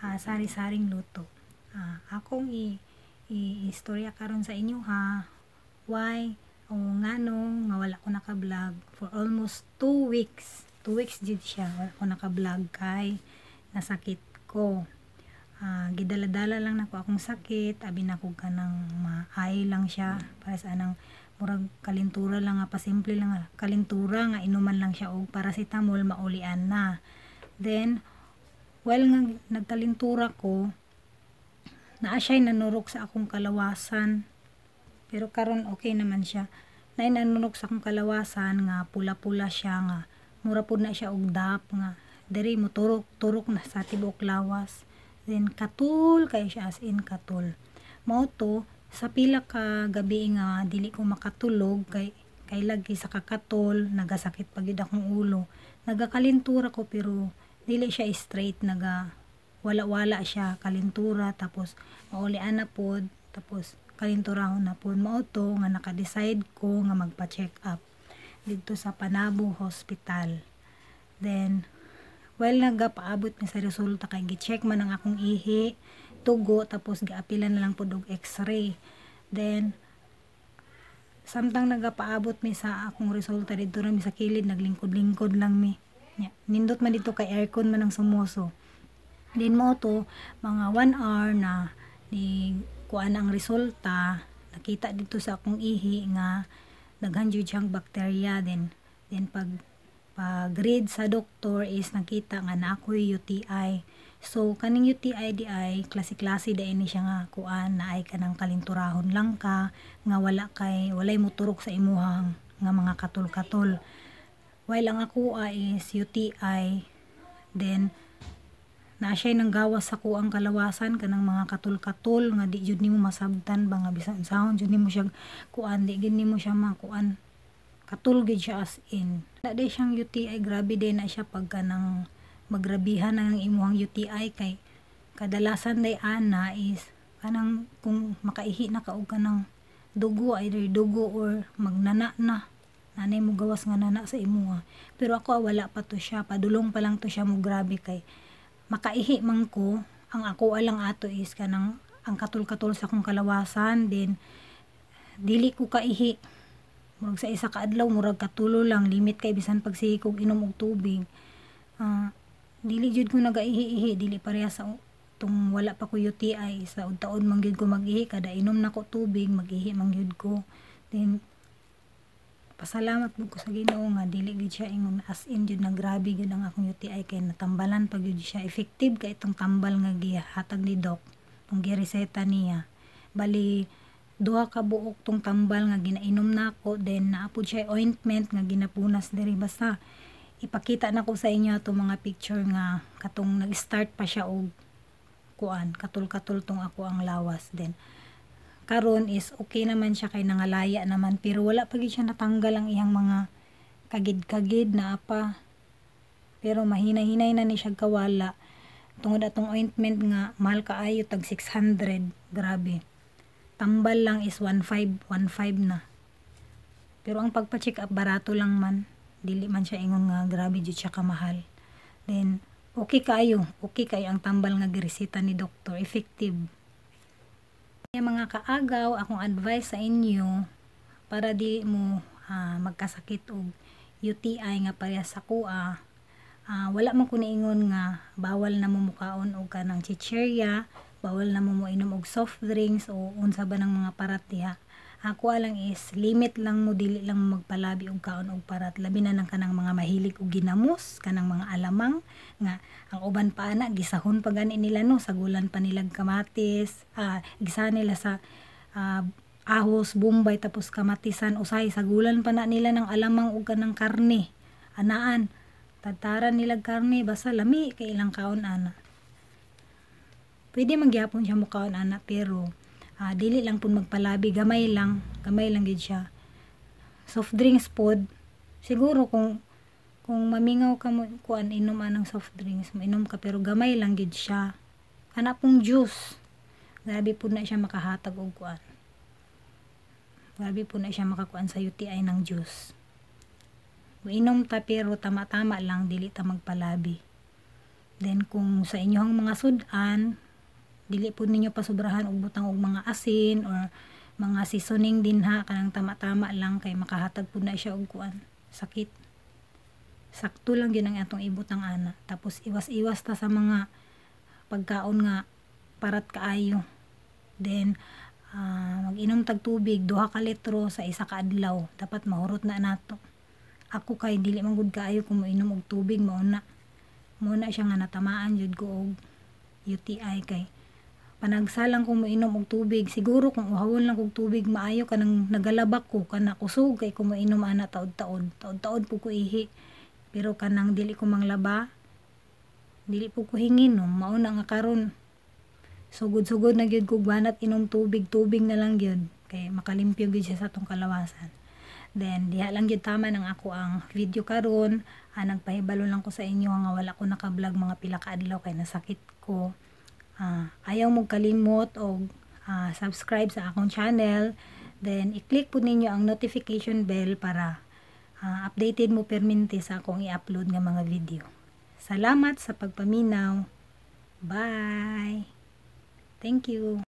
Sari-saring luto. Akong i-istorya karon sa inyo ha, why o ngano nga wala ko naka-vlog for almost 2 weeks. 2 weeks jud siya wala ko naka-vlog kay nasakit ko. Gidala-dala lang nako akong sakit, abi nako kanang maayo lang siya para sa anang murag kalintura lang nga, pasimple lang nga kalintura nga inuman lang siya og paracetamol, maulian na. Then while nga nagkalintura ko, naa siya'y nanurok sa akong kalawasan, pero karon okay naman siya. Naay nanurok sa akong kalawasan nga pula-pula siya, nga mura pud na siya og dap nga diri mo turok-turok na sa tibuok lawas. Then katul kay siya, as in katul. Mao to sa pila ka gabi nga dili ko makatulog kay lagi sa kakatol nagasakit pa gyud akong ulo. Nagakalintura ko pero dili siya straight, naga wala-wala siya kalintura, tapos maulian na pod, tapos kalinturahon na pod. Mao to nga naka-decide ko nga magpa-check up didto sa Panabo Hospital. Then while nagapaabot mi sa resulta kay gi-check man ang akong ihi, tugo, tapos giapilan na lang pod og x-ray. Then samtang nagapaabot mi sa akong resulta, didto ra mi sa kilid, naglingkod-lingkod lang mi. Nya, nindot man dito kay aircon man ang Somoso. Then mao to mga 1 hour na ni kuan ang resulta, nakita dito sa akong ihi nga daghan jud siyang bakterya. Then pag read sa doktor is nakita nga naa ko'y UTI. So kaning UTI di ay klase-klase diay ni siya nga kuan, naay kanang kalinturahon lang ka nga wala kay walay moturok sa imuhang nga mga katol-katol. While ang ako is UTI, then naa siya'y nanggawas sa kuang kalawasan, kanang mga katol-katol nga di jud nimo masabtan ba, nga bisan unsaon jud nimo siya kuan, di gyud nimo siya makuan, katul gyud siya as in. Na day siyang UTI, grabe day na siya pag kanang magrabihan ang imuhang UTI kay kadalasan day ana is kanang kung makaihi na ka og kanang dugo, either dugo or magnana na, nanay mo gawas nga nana sa imuha. Pero ako wala pa to siya, padulong pa lang to siya mo grabe kay makaihi man ko. Ang ako lang ato is kanang ang katul-katol sa akong kalawasan, then dili ko kaihi. Murag sa isa ka adlaw murag katulo lang, limit kay bisan pagsige kog inom og tubig. Dili jud ko nagaihi-ihi, dili pareha sa tung wala pa ko UTI, sa taon man gyud ko mag-ihi, kada inom nako tubig mag-ihi man gyud ko. Then pasalamat mo ko sa Ginoo nga dili gyud siya ingon as in jud na grabe gyud ang akong UTI kay natambalan pa gyud siya. Effective kay itong tambal nga gihatag ni doc, tong gireseta niya. Bali duha ka buok tong tambal nga ginainom nako, then naa pud siya ointment nga ginapunas diri. Basta ipakita nako sa inyo atong mga picture nga katong nag-start pa siya og kuan, katul-katul tong ako ang lawas. Then karon is okay naman siya kay nangalaya naman, pero wala pa gyud siya natanggal ang iyang mga kagid-kagid na apa, pero mahinay-hinay na ni siya kawala tungod atong ointment nga mahal kaayo, tag 600. Grabe, tambal lang is 1.5 1.5 na. Pero ang pagpa-check up barato lang man, dili man siya ingon nga grabe jud siya kamahal. Then okay kaayo, okay kaayo ang tambal nga gireseta ni doktor, effective. Kaya mga kaagaw, akong advice sa inyo para di mo magkasakit og UTI nga parehas sa kuha, wala man ko niingon nga bawal na mo mukaon og kanang chichirya, bawal na mo moinom og soft drinks o unsa ba ng mga parat diha. Ako lang is limit lang mo, dili lang mo magpalabi og kaon og parat, labi na nang kanang mga mahilig og ginamos, kanang mga alamang nga ang uban pa ana gisahon pa gani nila, no, sagulan pa nilag kamatis, gisa nila sa ahos, bombay, tapos kamatisan, usay sagulan pa na nila ng alamang og kanang karne. Anaan tadtaran nila karne, basta lami kay ilang kaon ana. Pwede man gihapon siya mukaon ana, pero dili lang pud magpalabi, gamay lang, gamay lang gid siya. Soft drinks pod siguro, kung mamingaw ka mo kuan, inom anang soft drinks, mainom ka pero gamay lang gid siya. Kana pong juice, grabe pud na siya makahatag og kuan, grabe pud na siya makakuan sa UTI ng juice. Muinom ta pero tama-tama lang, dili ta magpalabi. Then kung sa inyong mga sudan, dili pud ninyo pasubrahan og butang og mga asin or mga seasoning din ha, kanang tama-tama lang kay makahatag pud na siya og kuan, sakit. Sakto lang gyud ang atong ibutang ana. Tapos iwas-iwas ta sa mga pagkaon nga parat kaayo. Then mag-inom tag tubig, 2 ka litro sa isa ka adlaw. Dapat mahurot na nato. Ako kay dili man gud kaayo kung moinom og tubig, mao na siya nga natamaan jud ko og UTI kay panagsa lang kung moinom og tubig. Siguro kung uhawon lang kog tubig maayo, kanang nagalabak ko, kana kusog kay kung moinom ana taod-taod, taod-taod pud ko ihi. Pero kanang dili ko manglaba, dili pud ko hingin, no. Mao na nga karon sugod-sugod na gyud kog banat inom tubig, tubig na lang gyud kay makalimpyo gyud siya sa atong kalawasan. Then diha lang gyud tama nang ako ang video karon. Nagpahibalo lang ko sa inyo nga wala ko naka-vlog mga pila ka adlaw kay nasakit ko. Ayaw mo kalimot og subscribe sa akong channel. Then i-click po ninyo ang notification bell para updated mo perminti sa akong i-upload nga mga video. Salamat sa pagpaminaw. Bye. Thank you.